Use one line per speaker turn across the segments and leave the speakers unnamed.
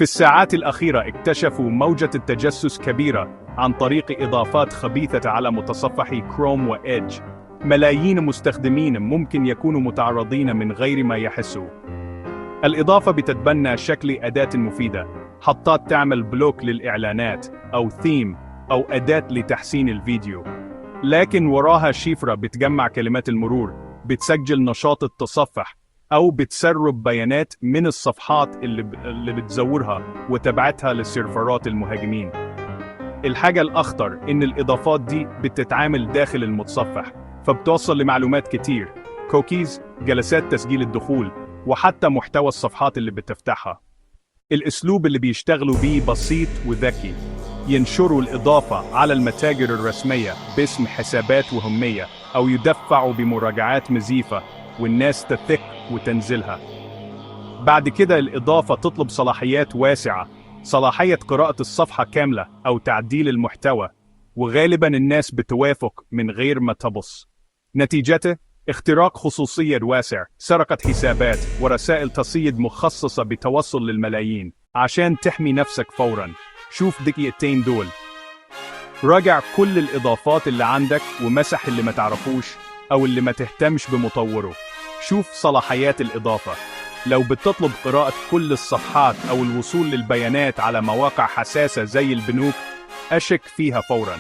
في الساعات الأخيرة اكتشفوا موجة التجسس كبيرة عن طريق إضافات خبيثة على متصفحي كروم وإيدج. ملايين مستخدمين ممكن يكونوا متعرضين من غير ما يحسوا. الإضافة بتتبنى شكل أداة مفيدة، حطات تعمل block للإعلانات أو ثيم أو أداة لتحسين الفيديو، لكن وراها شفرة بتجمع كلمات المرور، بتسجل نشاط التصفح، أو بتسرب بيانات من الصفحات اللي بتزورها وتبعتها لسيرفرات المهاجمين. الحاجة الأخطر إن الإضافات دي بتتعامل داخل المتصفح، فبتوصل لمعلومات كتير، كوكيز، جلسات تسجيل الدخول، وحتى محتوى الصفحات اللي بتفتحها. الأسلوب اللي بيشتغلوا بيه بسيط وذكي، ينشروا الإضافة على المتاجر الرسمية باسم حسابات وهمية، أو يدفعوا بمراجعات مزيفة والناس تثق وتنزلها. بعد كده الإضافة تطلب صلاحيات واسعة، صلاحية قراءة الصفحة كاملة أو تعديل المحتوى، وغالبا الناس بتوافق من غير ما تبص. نتيجته اختراق خصوصية واسع، سرقة حسابات، ورسائل تصيد مخصصة بتوصل للملايين. عشان تحمي نفسك فورا، شوف دقيقتين دول، راجع كل الإضافات اللي عندك ومسح اللي ما تعرفوش أو اللي ما تهتمش بمطوره. شوف صلاحيات الإضافة، لو بتطلب قراءة كل الصفحات أو الوصول للبيانات على مواقع حساسة زي البنوك، أشك فيها فورا.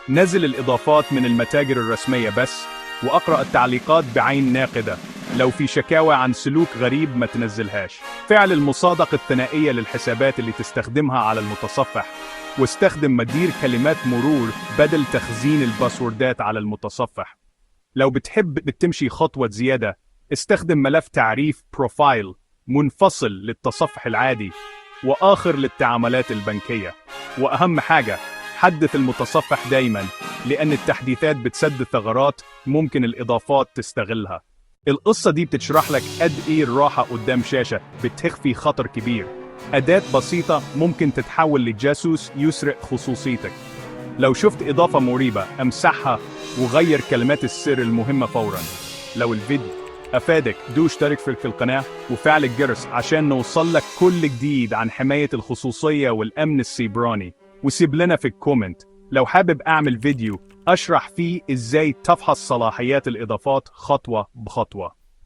نزل الإضافات من المتاجر الرسمية بس، وأقرأ التعليقات بعين ناقدة. لو في شكاوى عن سلوك غريب ما تنزلهاش. فعل المصادقة الثنائية للحسابات اللي تستخدمها على المتصفح، واستخدم مدير كلمات مرور بدل تخزين الباسوردات على المتصفح. لو بتحب بتمشي خطوة زيادة، استخدم ملف تعريف profile منفصل للتصفح العادي وآخر للتعاملات البنكية. وأهم حاجة، حدث المتصفح دايما، لأن التحديثات بتسد ثغرات ممكن الإضافات تستغلها. القصة دي بتشرح لك قد إيه الراحة قدام شاشة بتخفي خطر كبير. أداة بسيطة ممكن تتحول لجاسوس يسرق خصوصيتك. لو شفت إضافة مريبة، امسحها وغير كلمات السر المهمة فورا. لو الفيديو أفادك، دوس اشترك في القناة وفعل الجرس عشان نوصل لك كل جديد عن حماية الخصوصية والأمن السيبراني. وسيب لنا في ال comment لو حابب أعمل فيديو أشرح فيه إزاي تفحص صلاحيات الإضافات خطوة بخطوة.